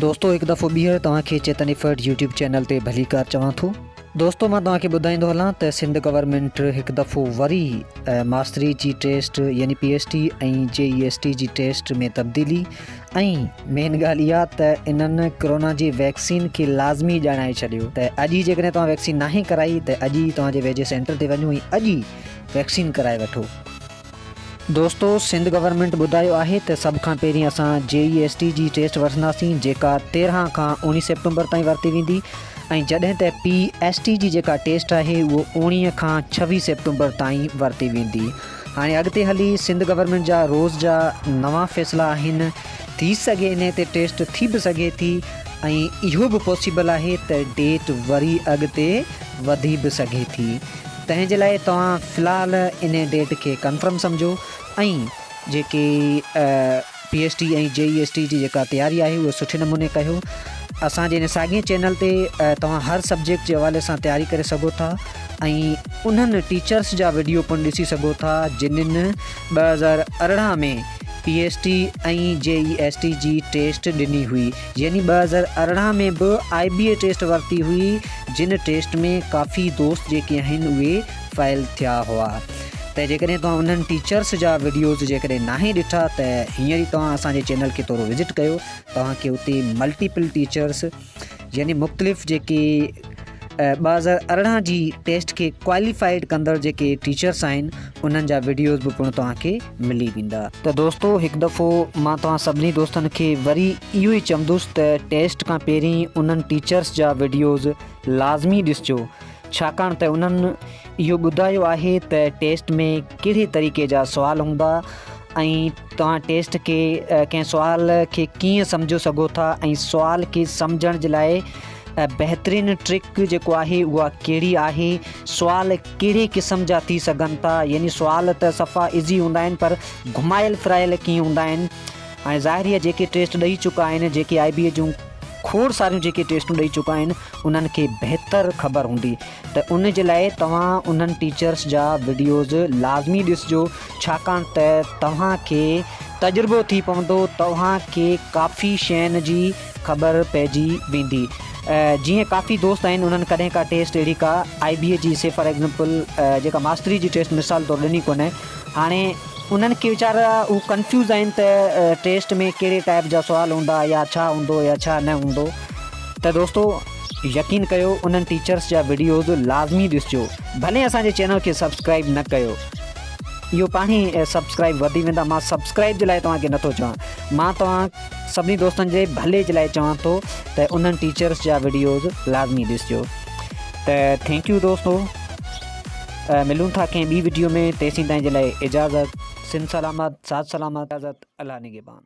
دوستو هڪ دفعو ٻيهر توهان کي چيتن افرٽ يوٽيوب چينل تي ڀليڪار چوان ٿو. دوستو مان توهان کي ٻڌائيندو هلان ته سنڌ گورنمينٽ هڪ دفعو وري ماستري جي ٽيسٽ يعني P S T ۽ J E S T جي ٽيسٽ ۾ تبديلي ۽ مين ڳالهه اها ته انهن ڪرونا جي ويڪسين کي لازمي ڄاڻائي ڇڏيو ته اڄ ئي جيڪڏهن توهان ويڪسين ناهي ڪرائي ته اڄ ئي توهان جي ويجهي سينٽر تي وڃو ۽ اڄ ئي ويڪسين ڪرائي وٺو. دوستو سنڌ گورنمينٽ ٻڌايو آهي ته سڀ کان پهرين اسان جي اي ايس ٽي جي ٽيسٽ وٺنداسين جيڪا 13 کان 19 سيپٽمبر تائين ورتي ويندي ۽ جڏهن ته پي ايس ٽي جي جيڪا ٽيسٽ آهي اهو 19 کان 26 سيپٽمبر تائين ورتي ويندي هاڻي اڳتي هلي سنڌ گورنمينٽ جا روز جا نوان فيصلا آهن ٿي سگهي انهي تي ٽيسٽ ٿي به سگهي ٿي ۽ اهو به پاسيبل آهي ته ڊيٽ وري اڳتي وڌي به سگهي ٿي تنهن جي لاء توهان في الحال انهي ڊيٽ کي ڪنفرم سمجهو ۽ جيڪي P S T ۽ J E S T جي جيڪا تياري آهي اها سٺي نموني ڪيو. اسان جي ان ساڳئي چينل تي توهان هر سبجيڪٽ جي حوالي سان تياري ڪري سگهو ٿا ۽ انهن ٽيچرس جا وڊيو پڻ ڏسي سگهو ٿا جنن 2018 ۾ P S T ۽ J E S T جي ٽيسٽ ڏني هئي يعني 2018 ۾ به آء بي اي ٽيسٽ ورتي هئي جن ٽيسٽ ۾ ڪافي دوست جيڪي آهن اهي فيل ٿيا هئا ته جيڪڏهن توهان انهن ٽيچرس جا وڊيوز جيڪڏهن ناهي ڏٺا ته هينئر ئي توهان اسان جي چينل کي ٿورو وزٽ ڪيو توهان کي اتي ملٽيپل ٽيچرس يعني مختلف جيڪي 2018 جي ٽيسٽ کي ڪواليفائيڊ ڪندڙ جيڪي ٽيچرس آهن انهن جا وڊيوز به پڻ توهان کي ملي ويندا. ته دوستو هڪ دفعو مان توهان سڀني دوستن کي وري اهو ئي چوندس ته ٽيسٽ کان پهرين انهن ٽيچرس جا وڊيوز لازمي ڏسجو ڇاڪاڻ ته انهن اهو ٻڌايو آهي ته ٽيسٽ ۾ ڪهڙي طريقي جا سوال هوندا ۽ توهان ٽيسٽ کي ڪنهن سوال کي ڪيئن سمجهو سگهو ٿا ۽ سوال کي سمجهڻ جي لاء بهترين ٽرڪ جيڪو آهي اها ڪهڙي آهي سوال ڪهڙي قسم جا ٿي سگهن ٿا يعني سوال ته صفا ايزي هوندا آهن پر گهمايل ڦرايل ڪيئن هوندا آهن ۽ ظاهري آهي جيڪي ٽيسٽ ڏئي چڪا آهن جيڪي آء بي اي جون کوڙ ساريون جيڪي ٽيسٽون ڏئي چڪا آهن انهن کي بهتر خبر هوندي ته ان جي لاء توهان انهن ٽيچرس جا وڊيوز لازمي ڏسجو ڇاڪاڻ ته توهان کي تجربو ٿي پوندو توهان کي ڪافي شين جي خبر پئجي ويندي جيئن ڪافي دوست آهن انهن ڪڏهن ڪا ٽيسٽ اهڙي ڪا آء بي اي جي سي فار ايگزامپل جيڪا ماستري جي ٽيسٽ مثال طور ڏني ڪونهي هاڻي انهن کي ويچارا هو ڪنفيوز آهن ته ٽيسٽ ۾ ڪهڙي ٽائپ جا سوال هوندا يا ڇا هوندو يا ڇا نه هوندو ته دوستو يقين ڪيو انهن ٽيچرس جا وڊيوز لازمي ڏسجو ڀلي اسان جي چينل کي سبسڪرائب نه ڪيو اهو پاڻهي سبسڪرائب وڌي ويندا مان سبسڪرائب جي لاء توهان کي نٿو چوان مان توهان سڀني دوستن جي ڀلي جي لاء چوان ٿو ته انهن ٽيچرس جا وڊيوز لازمي ڏسجو ته thank you دوستو ملون ٿا ڪنهن ٻي وڊيو ۾ تيسين تائين جي لاء اجازت سنڌ سلامت ساٿ سلامت اجازت الله نگهبان.